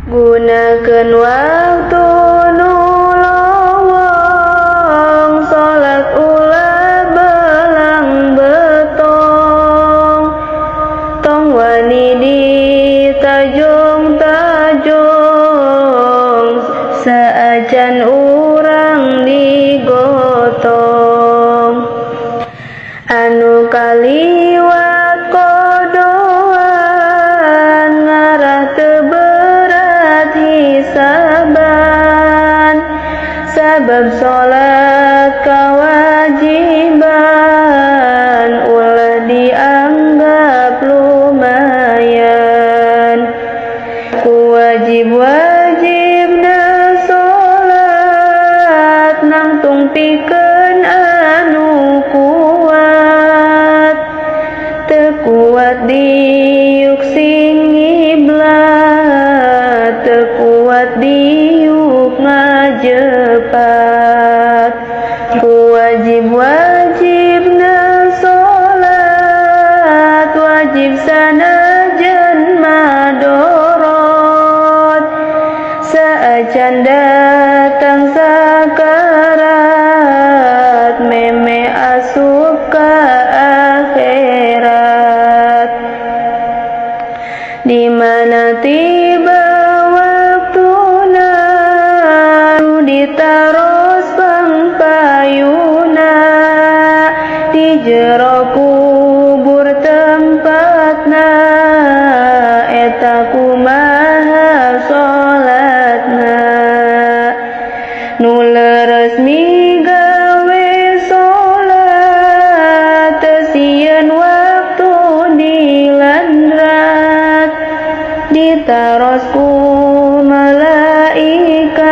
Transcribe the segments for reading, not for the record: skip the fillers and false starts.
Gunakeun waktu nu lowong, salat ulah belang betong. Tong wani ditajong-tajong, saacan urang digotong. Anu kaliwat qodoan, ngarah teu berat hisaban. Sabab salat kawajiban, ulah dianggap lumayan. Ku wajib-wajibna salat, nangtung pikeun anu kuat. Teu kuat diuk sing ngiblat, teu kuat diuk ngajepat. Ku wajib-wajibna salat, wajib sanajan madorot. Saacan datang sakarat, meme asup ka akhirat. Di mana tiba waktuna, ditaros pangpayuna. Di jero kubur tempatna, eta kumaha salatna. Nu leres migawe salat, teu sieun waktu dilandrat. Ditaros ku malaikat,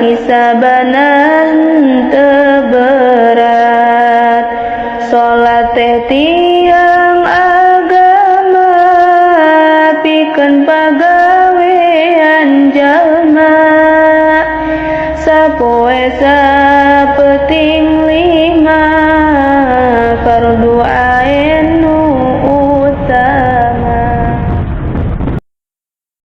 hisabana teu berat. Salat teh tiang agama, pikeun pagawean jalma. Sapoe.